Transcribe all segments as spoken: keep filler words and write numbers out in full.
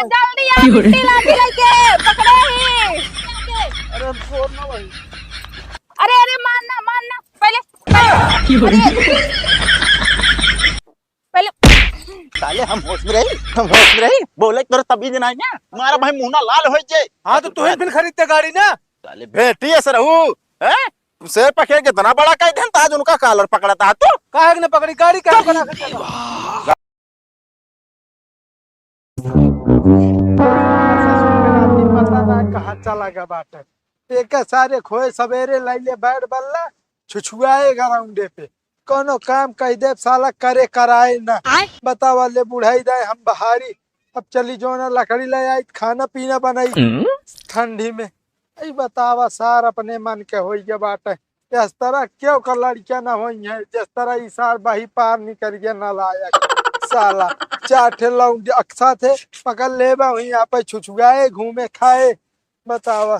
जल्दी आ, मिट्टी लाठी लेके, पकड़े ही। अरे हम छोड़ ना भाई। अरे, अरे, मार ना, मार ना, पहले, पहले, अरे, पहले। साले हम होश में रही, हम होश में रही, बोले तोरे तभी दिन आई ना, मारा भाई मुंह ना लाल हो जाए। हाँ, तो तू ही फिर खरीदते गाड़ी ना। साले भेटी ऐसे रहू, हैं? तू शेर पखेर कितना बड़ा कह देन, ताज उनका कॉलर पकड़ता है तू। काहे के ना पकड़ी, गाड़ी काहे बना के चला? पता ना कहाँ चला गया बाटे। एक सारे खोए सवेरे लैले बैट बल्ला, छुछुआए ग्राउंडे पे। कोनो काम कह दे साला करे कराए ना। आय। बतावा ले बुढ़ाई दाए हम बहारी। अब चली जो ना लकड़ी ले आई, खाना पीना बनाई। हम्म। ठंडी में। ई बतावा सार अपने मन के होई गए बाटे। इस तरह क्यों का लड़कियां ना होई हैं, जिस तरह ई सार बही पार निकल गया नालायक। साला चार ठे लौंग अक्सा थे पकड़ लेबा, वहीं यहाँ पे छुछुआए घूमे खाए। बतावा,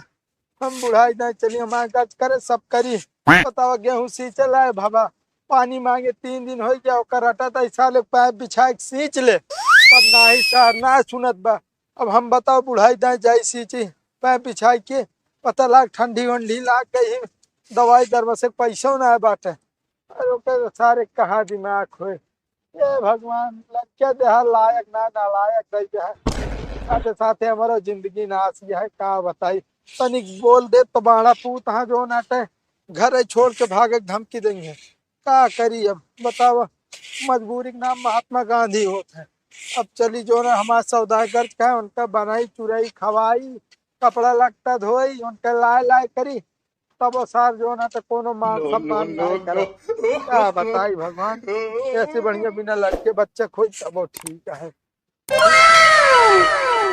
हम बुढ़ाई दाए चली, हमारे गज करे सब करी। बतावा, गेहूं सींचे लाए भवा, पानी मांगे तीन दिन हो गया, ओकर रटा त साले पाइप बिछाए के सींच ले, तब नाही सार ना सुनत बा। अब हम बताओ, बुढ़ाई दाए जाई सींची, पाइप बिछाए के, पता लाग ठंडी वंडी लाग गई, दवाई दरवा से पैसो ना बाटे। अरे ओकर सारे कहाँ दिमाग होए। ए भगवान, लड़के देहा लायक ना नालायक दई देहा। साथे साथे हमरो जिंदगी नाश है, का बताई। तनिक बोल दे तो बाड़ा पूत हाँ जो नाटे घरे छोड़ के भागे के धमकी देंगे। का करी अब बतावा, मजबूरी के नाम महात्मा गांधी होत है। अब चली जो ना हमार सौदागर का है, उनका बनाई चुराई खवाई, कपड़ा लत्ता धोई, उनका लाए लाए करी, तब वो सार जो ना तो कोनो मान सम्मान नहीं करे। का बताई भगवान, ऐसे बढ़िया बिना लड़के बच्चे खोई तब वो ठीक है।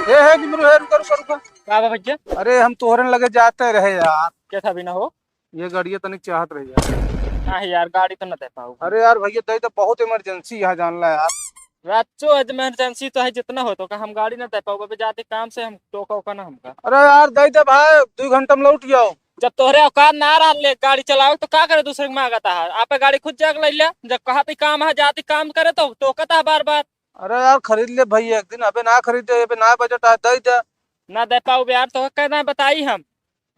ए, हे निमरू, हे रुका, रुका, रुका। का बा भैया? अरे हम तोहरे लगे जाते रहे यार। क्या था बिना हो? ये गाड़िया तनिक चाहत रही यार। नहीं यार, गाड़ी तो ना दे पाऊँ। अरे यार भैया, दे दे, बहुत इमरजेंसी है, जान ला यार। राचो इमरजेंसी तो है जितना हो तो का, हम गाड़ी ना दे पाऊँ, अबे जाते काम से हम टोका ओका ना हमका। अरे यार दे दे भाई, दो घंटा में लौट जाओ। जब तोहरे औकात ना रहा ले गाड़ी चलावे तो का करे, दूसरे के मांगता है, आपे गाड़ी खुद जाके ले ले। जब कहा ती काम है, जाती काम करे तो टोकता है बार बार। अरे यार खरीद ले भाई एक दिन, अबे ना खरीदे, अबे ना बजट आ, दे दे। ना दे पाऊ बे यार, तो कहना बताई हम।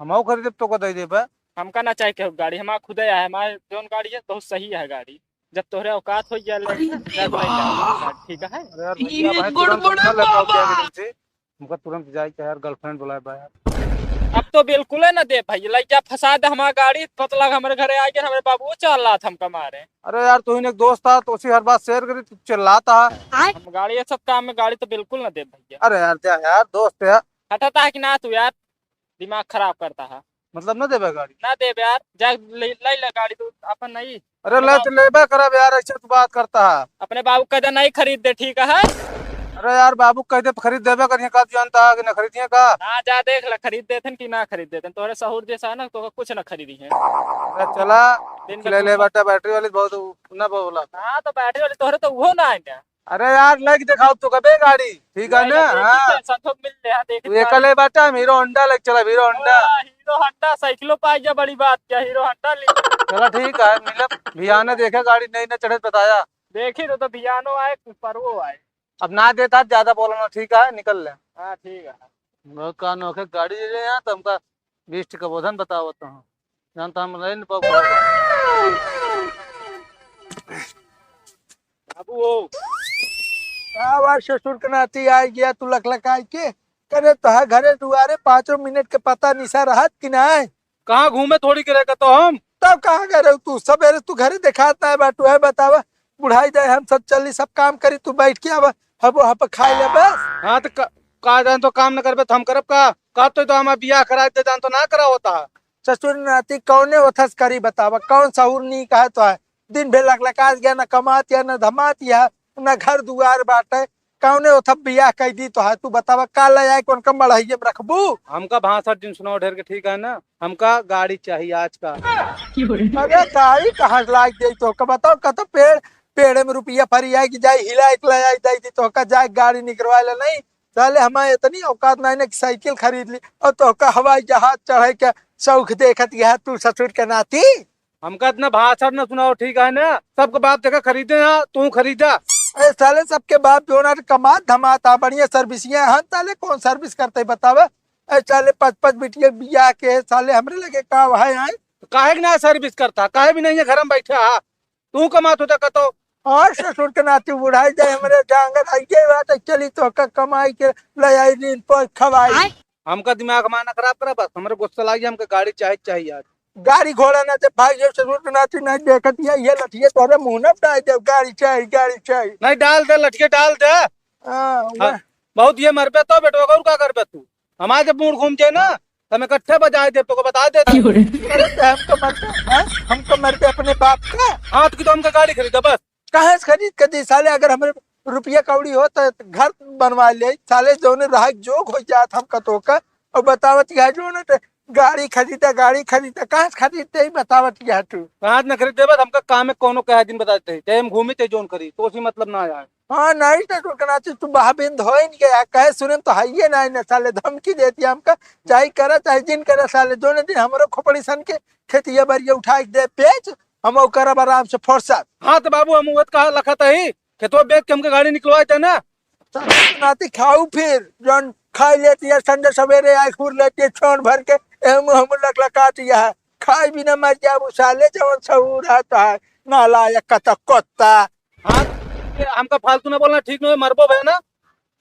हमहू खरीदे तो का दे देबे। हमका ना चाहे केहू गाड़ी, हमार खुदे है, हमार जौन गाड़ी है बहुत सही है गाड़ी। जब तोहरे औकात हो गया ले, अरे तब ले जा, ठीक है। अरे यार भैया, भाई तुरंत ना ले पाओ क्या एजेंसी? हमका तुरंत जाए के यार, गर्लफ्रेंड बुलाए बा यार। अब तो बिल्कुल है ना दे भाई, लइका फंसा दे हमार गाड़ी, पता लगा हमारे घरे आ गया, हमारे बाबू चार लात हमका मारे। अरे यार, तू ही एक दोस्त था, तो उसी हर बात शेयर करी, तू चिल्लाता है। हम गाड़ी, ये सब काम में गाड़ी तो बिल्कुल ना दे भैया। अरे यार, जा यार, दोस्त है। हटता है कि ना तू यार, दिमाग खराब करता है। मतलब ना देबे गाड़ी? ना देबे यार, जा ले, ले ले गाड़ी तू अपन नहीं। अरे ले तो लेबे करब यार, ऐसे तू बात करता है। अपने बाबू कह दे नहीं खरीद दे, ठीक है? अरे यार, बाबू कह दे खरीद देबे करिए, का तू जानता है कि ना खरीदिए का? हाँ, जा देख ले, खरीद देथन कि ना खरीद देथन। तोहरे सहूर जैसा है ना, तो कुछ ना खरीदी है। अरे चला, दिन ले भर ले घूम। बेटा, बैटरी वाली बहुत ना बोला। हाँ, तो बैटरी वाली तोहरे तो वो ना है ना। अरे यार, लेके दिखाओ तो कबे गाड़ी, ठीक है ना? हाँ। सब मिल ले, हाँ, देख तू एकले बाटा, हम हीरो होंडा लेके चला, हीरो होंडा। हाँ, हीरो होंडा, साइकिलो पाई जा, बड़ी बात क्या, हीरो होंडा ले। चला ठीक है, मिलब, भियाने देखे गाड़ी नई ना चढ़े बताया। देखी तो, तो भियानो आए, परवो आए। अब ना देता, ज्यादा बोला ना, ठीक है, निकल ले। हाँ, ठीक है। वो का नोखे गाड़ी ले ले यहाँ, तो हमका बीस टका बोधन बतावत हूँ। जानता हम लाइन पर बाबू हो। का बात ससुर के नाती आई गया तू लकलकाई के? करे तोहार घरे दुआरे पाँचों मिनट के पता निशा रहत कि नाय? कहाँ घूमे थोड़ी के रह तो हम? तब कहाँ गए रहे तू? सबेरे तू घरे देखात नाय बा, तू है बतावा। बुढ़ाई दे हम सब चली, सब काम करी, तू बैठ के आवा, हबो हप खाए ले बस। हाँ तो का, का जान तो काम न करबे तो हम करब का? का तो, तो हमार बियाह करा दे जान तो ना करा होता है। ससुर नाती कौने ओथस करी बतावा, कौन सहूर नी कहे तो है? दिन भर लकलकात गया, न कमात या, न धमात या, न घर दुआर बाटे, कौने ओथप बियाह कई दी तो है? तू बतावा का ले आए, कौन कम बढ़ाइए में रखबू? हमका भाषण जिन सुनाओ ढेर के, ठीक है ना, हमका गाड़ी चाहिए आज का। अरे गाड़ी कहाँ से लाग जाई तो का बताओ, का तो पेड़, पेड़ में रुपया फरिया के जाई, हिला एक ले आई जाई तो का जाए गाड़ी निकलवा ले नहीं। साले हमारे इतनी औकात नहीं ना कि साइकिल खरीद ली और तो का हवाई जहाज चढ़े के शौक देखत यह तू ससुर के नाती। हमका इतना भाषण न सुनाओ, ठीक है ना? सबके बाप देखा खरीदे हैं, तू खरीदा। ए साले, सबके बाप जोन है कमात धमात आ, बढ़िया service ये, हम साले कौन service करते बतावे? ए साले, पाँच पाँच बिटिया बियाह के साले हमरे लगे का है, हैं? तो काहे के ना service करता, काहे भी नहीं है घर में बैठा है, तू कमात होता कतो। और ससुर के नाती बुढ़ाई जाए हमरे जांगर, आइए बात है, चली तो का कमाई के ले आई दिन पर खवाई। आय। हमका दिमाग माना खराब करा बस, हमरे गुस्सा लागी, हमका गाड़ी चाहे, चाहिए आज। गाड़ी घोड़ा ना दे भाई, ये ससुर के नाती नहीं देखत, ये, ये लठिए तोरे मुंह ना डाल दे, गाड़ी चाही, गाड़ी चाही। नहीं डाल दे, लठिए डाल दे। हाँ, हाँ, वह। बहुत ये मरबे तो बेटवा को और का करबे तू? हमारे जब मूड घूम जाए ना, तो हम इकट्ठे बजाए दे, तो को बता दे। क्यों रे? अरे तो हम तो मरते हैं, हम तो मरते अपने बाप का। हाँ, तो की तो हमका गाड़ी खरीदा बस। कहाँ से खरीद के दी साले? अगर हमरे रुपया कौड़ी हो तो घर बनवा ले साले, जौने रहा जोग हो जात हमका तो का। और बतावत यह जो ना तो गाड़ी खरीदा, गाड़ी खरीदा, कहाँ से खरीदते ही बतावत यह तू। कहाँ से न खरीद देबे, हमका काम में कोनो कहे दिन बता देते, चाहे हम घूमी, चाहे जोन करी, तो उसी मतलब ना आए। हाँ, नहीं तो तू कहना चाहिए, तू बहाबिंद हो ही नहीं गया, कहे सुने तो है ये नहीं ना साले, धमकी देती हमका, चाहे करा, चाहे जिन करा साले, जौने दिन हमरो खोपड़ी सन के खेतिया बरिया उठा के दे पेच, हम करब आराम से फुर्सत। हाँ तो बाबू, हम उहत कहा लखत ही, खेतवा बेच के हमके गाड़ी निकलवाए थे ना। नाती खाऊ फिर, जौन खाई लेती है, संझा सवेरे आए घूर लेती है, छौन भर के, एहम हम लकलकात यह, खाई भी ना मर जाबू साले, जौन सहूर है तो है, नालायक कतक कुत्ता। हाँ, ये हमका फालतू ना बोलना, ठीक नहीं, मरबो भे ना,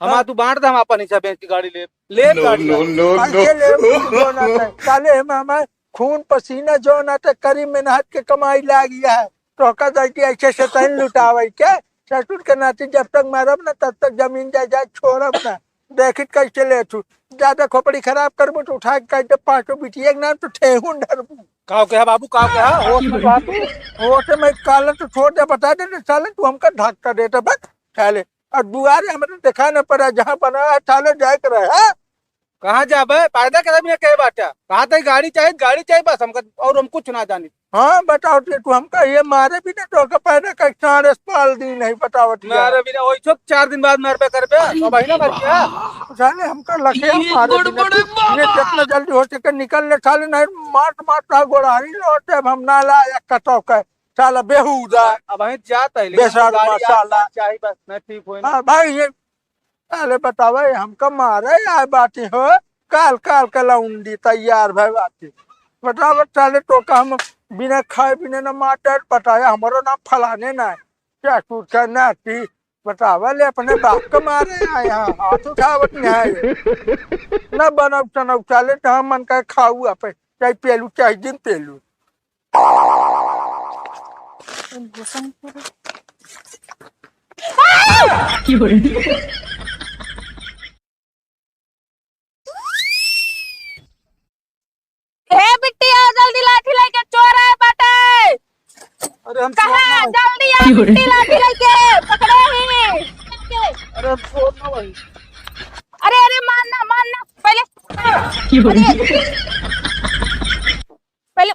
हम हाँ। आ तू बांट दे, हम अपन हिस्सा बेच के गाड़ी ले, ले नो, गाड़ी। नो, नो, हाँ, नो। ये ले, तू जो ना था, साले हम हमारे खून पसीना जो ना था, करी मेहनत के कमाई लागी है, तो का जाके ऐसे से तैन लुटावे के, ससुर के नाती जब तक मरब ना, तब तक जमीन जायदाद छोड़ब ना। देखित कैसे ले तू, ज्यादा खोपड़ी खराब करबू तो उठा के कह दे पाँचों बिटिया के नाम तो ठेहुन धरबू। का कहा बाबू, का कहा? होश में बाबू, होश में काला तो छोड़ दे, बता दे, साले तू हमका धक्का देता, बस साले। और दुआरे हमरे देखा न पड़ा, जहाँ बना है, साले जाए के रहे, हाँ? कहाँ जाबे? पैदा करे बिना कहे बाटा। कहा था गाड़ी चाहिए, गाड़ी चाहिए, बस हमका, और हम कुछ ना जानी। हाँ, बताओ ते तू हमका ये मारे भी ना तो का पैदा का साढ़े पाल दिन नहीं बतावत यार। मारे भी ना, वही सब चार दिन बाद मरबे करबे, तो वही ना मर गया। साले हमका लखे ये मारे भी ना गड़बड़ तू। बा। ये जितना जल्दी हो सके निकल ले साले, नहीं मार मार ता गोड़ारी लौटे, अब हम ना ला एक कटो के। साला बेहुदा। अब वहीं जात है, लेकिन बेशर्म गाड़ी आज साला। चाहिए बस, नहीं ठीक होए ना। हाँ भाई, ये साले बतावे, हमका मारे आए बाटी हो, काल काल के लौंडी तैयार भय बाटी। बतावे, साले तो का हम बिना खाए पीने न मार डर बताया, हमरो नाम फलाने ना है। क्या तू क्या नाती? बतावे ले अपने बाप के मारे आए हैं, हाथ उठावत नहीं है। न बनौ चनौ साले, जहाँ मन का खाऊ आप, चाहे पेलू, चाहे जिन पेलू। हे बिट्टी, आओ जल्दी, लाठी लेके चोर आए बाटे। अरे हम चोर ना कहाँ? भाई। जल्दी आओ बिट्टी, लाठी लेके पकड़ो ही। अरे हम चोर ना भाई। अरे, अरे, मार ना, मार ना, पहले। अरे। पहले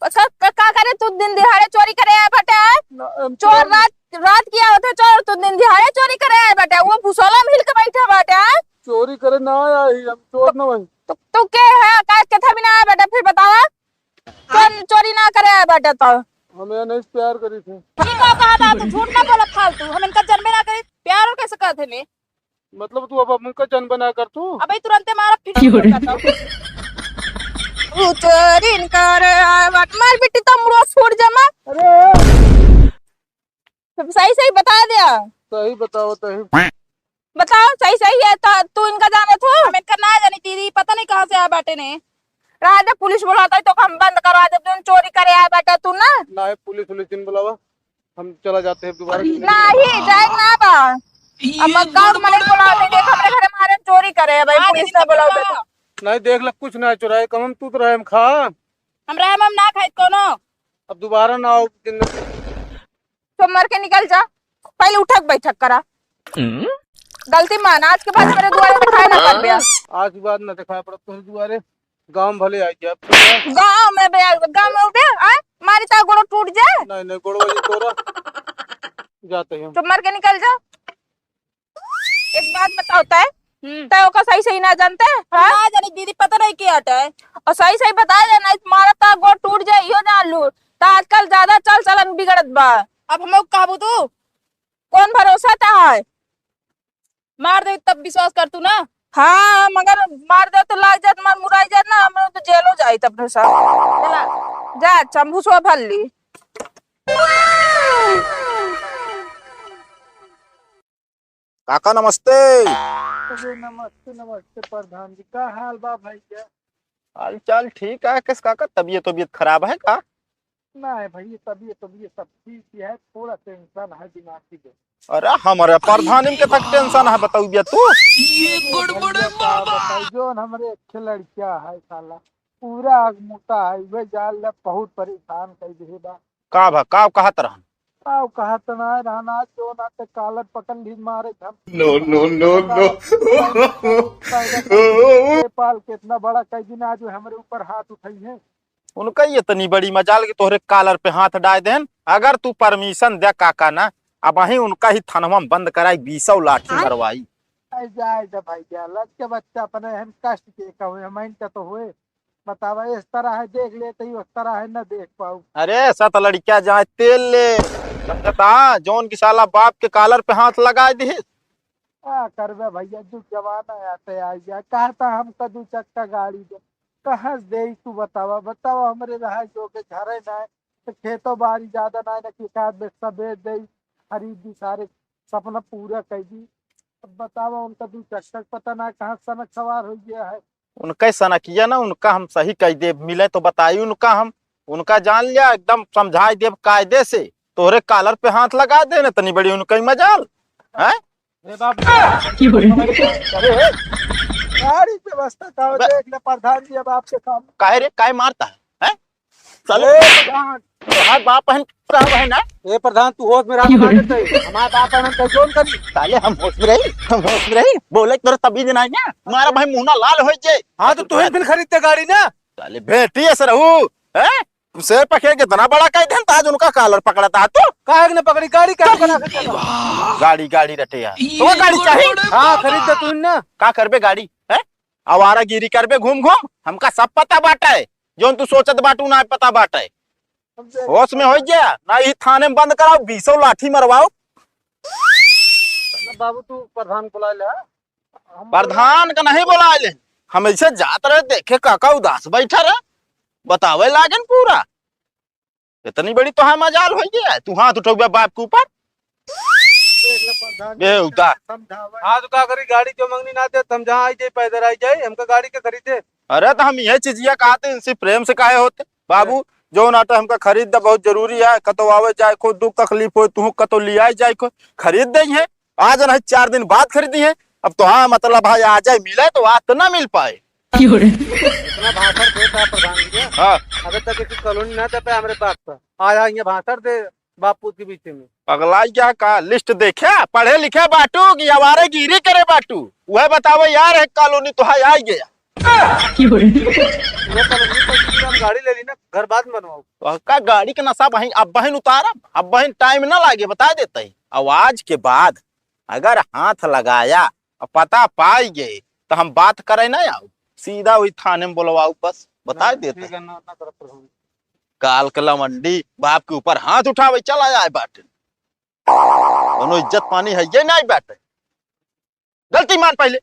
का, का, का करे तू, दिन दिहाड़े चोरी करे आए बाटे? ना, हम चोर चोर रात, रात किया होते चोर, तू दिन दिहाड़े चोरी करे आए बाटे, वो भूसोला में हिल के बैठा बाटे। चोरी करे ना आया ही, हम चोर ना भाई। तो, तो के है, का, कथा भी ना आए बाटे, फिर बतावा। चोर, चोरी ना करे आए बाटे तो। हम यहाँ नहीं प्यार करी थे। ठीक है, कहा था, तू झूठ ना बोला फालतू, हम इनका जन्मे ना करी, प्यार और कैसे कहते ने? मतलब तू अब हमका जन बना कर तू? अबे तुरंते मारा फिर क्यों रे? करता हूँ। तू चोरी कर, आ, मत मार बेटी, तो मुड़वा फोड़ जमा। अरे। सब सही सही बता दिया। सही बताओ, सही। बताओ, सही सही है तो तू इनका जाने थो? हम इनका ना जानी दीदी, पता नहीं कहाँ से आया बाटे ने। राजा पुलिस बुलाता है तो हम बंद करवा दे, तुम चोरी करे आया बाटे तू ना। ना है, पुलिस उलिस जिन बुलावा। हम चला जाते हैं दोबारा। नहीं, जाए ना बा। अब गाँव में नहीं बुलाते, देख, हमरे घरे मारे चोरी करे, भाई, पुलिस ना बुलाओ तो। नहीं, देख ले, कुछ ना चुराए, कम हम तू तो रहे, हम खा। हम रहे, हम ना खाए कोनो। अब दोबारा ना आओ जिंदगी। तो मर के निकल जा, पहले उठक बैठक करा। गलती मान, आज के बाद मेरे दुआरे दिखाए ना कर दिया। आज के बाद ना दिखाया पड़ा तुम्हारे दुआरे। गाँव में भले आई जाए। गाँव में बे, गाँव में बे, आय? मारी ता गोड़ो टूट जाए। नहीं, नहीं, गोड़वा जी तोरा। जाते हैं हम। चुप मर के निकल जा। एक बात बताओ तय, हम्म। तय ओका सही सही ना जानते, हाँ? ना जानी दीदी, पता नहीं के हटे। और सही सही बता दे, नहीं मारा ता गोड़ टूट जाए, इहो जान लू। ता आजकल ज्यादा चाल चलन बिगड़त बा। अब हम कहबू तू? कौन भरोसा त है? मार दे तब विश्वास कर तू ना। हाँ, मगर मार दे तो लाग जात, मार मुराई जात ना, हम तो जेलो जाई तब अपने साथ। चला। जा, चंबू सो भर ली। काका नमस्ते। अरे नमस्ते, नमस्ते प्रधान जी, का हाल बा भैया? हाल चाल ठीक है, किस काका तबीयत, तबीयत खराब है का? नहीं भैया, तबीयत, तबीयत सब ठीक ही है, थोड़ा टेंशन है दिमागी के। अरे हमरे प्रधान के तक टेंशन है, बताऊ बिया तू। ये गड़बड़ है बाबा। बताऊ, जोन हमरे एक लड़किया है साला, पूरा अगमोटा है, वह जाल ले बहुत परेशान कर दे बा। का भा, का कहत रहन? का कहत ना रहन, आज जो ना ते कालर पकड़ ली मारे हम। No, no, no, no। नेपाल के इतना बड़ा कह दिन आज वो हमरे ऊपर हाथ उठाई है। उनका ये इतनी बड़ी मजाल कि तोहरे कालर पे हाथ डाल देन। अगर तू परमिशन दे काका ना, अबहीं उनका ही थनवा में बंद कराई, बीसौ लाठी मरवाई। ऐ जाए दे भैया, लज के बच्चा अपने हम कष्ट के कहवे, हम इनका तो हुए। बतावा, इस तरह है देख लेते ही, उस तरह है न देख पाऊ। अरे, सत लड़किया जाए तेल ले। समझता, जौन की साला बाप के कालर पे हाथ लगा दी। का करबे भैया, जो जमाना आते आ गया। कहता हम कदू चक्का गाड़ी दे, कहाँ से देई तू बतावा, बतावा, हमरे रहा जो के घरे ना है, तो खेतो बाड़ी ज्यादा ना है, ना कि एक आध बिस्सा बेच देई, खरीद दी, सारे सपना पूरा कर दी। अब बतावा, उनका दू चक्का पता ना कहाँ सनक सवार हो गया है। उनका ही सनकिया ना, उनका हम सही कह देब, मिले तो बताई उनका हम, उनका जान लिया, एकदम समझाई देब कायदे से। तोहरे कालर पे हाथ लगा दे ना, इतनी बड़ी उनका ही मजाल, हैं? अरे बाप रे। गाड़ी की व्यवस्था का अबे। देख ले प्रधान जी, अब आपके सामने। काहे रे, काहे मारता है, हैं? साले, ए, प्रधान। हमार बाप बहन, बाप बहन है? ए प्रधान, तू होश में रहा, हमार बाप बहन हम कैसे करी? साले, हम होश में रही, हम होश में रही। बोले तोरे तभी दिन आए ना, हमारा भाई मुंह ना लाल हो जाए। हाँ, तो तू ही बिन खरीदते गाड़ी ना। साले, बेटी ऐसे रहू, हैं? शेर पखेर के इतना बड़ा कह देन, आज उनका कालर पकड़ा था तू। काहे के न पकड़ी? गाड़ी काहे बना के चला? गाड़ी, गाड़ी रटे यार। तो गाड़ी चाहिए? हाँ, खरीद दे तू ना। का करबे गाड़ी, हैं? आवारागिरी करबे घूम घूम, हमका सब पता बाटे। जौन तू सोचत बाटू ना पता बाटे। होश में हो जा, ना ही थाने में बंद कराओ, बीसों लाठी मरवाओ। बाबू तू प्रधान बुला ले। हम प्रधान का नहीं बोलाए ले, हम ऐसे जात रहे देखे काका उदास बैठा रहे, बतावे लागन पूरा। इतनी बड़ी तोहार मजाल होइ गया, तू हाथ उठौबे बाप के ऊपर। देख ले प्रधान जी, बे उदास। समझावे। हाँ तो का करी, गाड़ी जो मंगनी ना दे, हम जहाँ आई जाई, पैदल आई जाई, हमका गाड़ी के खरीदे। अरे तो हम यह चीजिया कहते, इनसे प्रेम से काहे होते? बाबू, जो नाटा हमका खरीद दे, बहुत जरूरी है, कतो आवे जाए को दुख तकलीफ हो, तू कतो लियाए जाए को खरीद दे है। आज नहीं, चार दिन बाद खरीदी है। अब तो हाँ, मतलब भाई, आ जाए मिले तो आज तो ना मिल पाए। क्यों रे? इतना भाषण देता है प्रधान जी के। हाँ। अबे तक एक कॉलोनी ना दे पाए हमरे बात पर। आज यहाँ भाषण दे बापू के बीच में। पगलाई क्या का लिस्ट देखे, पढ़े लिखे बाटू कि आवारागिरी करे बाटू? वह बतावे यार, एक कॉलोनी तो है, आ गया। क्यों रे? वो कॉलोनी पर हम गाड़ी ले ली ना, घर बाद में बनवाओ। तो का गाड़ी के नशा बहिन, अब बहिन उतारब, अब बहिन टाइम ना लागे, बता देते हैं। अब आज के बाद अगर हाथ लगाया और पता पाई गए, तो हम बात करे ना आओ, सीधा वही थाने में बोलवाओ, बस बता ना, देते। ठीक है, ना, ना करब प्रधान। काल के लवंडी बाप के ऊपर हाथ उठावे चला आए बाटे, कोनो इज्जत पानी है ये नहीं बाटे। गलती मान पहले।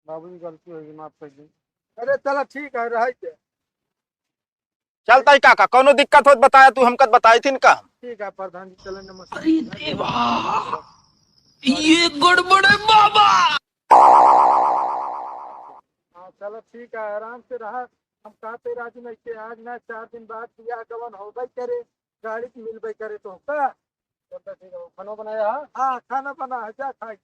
बाबूजी, गलती होगी, माफ कर दी। अरे चला, ठीक है, रह के। चलता ही काका, कोनो दिक्कत होत बताया तू, हमका बताई थी ना का? ठीक है प्रधान जी, चले, नमस्कार। अरे देवा, ये गड़बड़ है बाबा। हाँ चलो ठीक है, आराम से रहा। हम कहते राजू नहीं के आज ना, चार दिन बाद बियाह गवन होबे करे, गाड़ी की मिलबे करे तो का? चलता ठीक है, खाना बनाया है? हाँ, खाना बना है, जा खाई।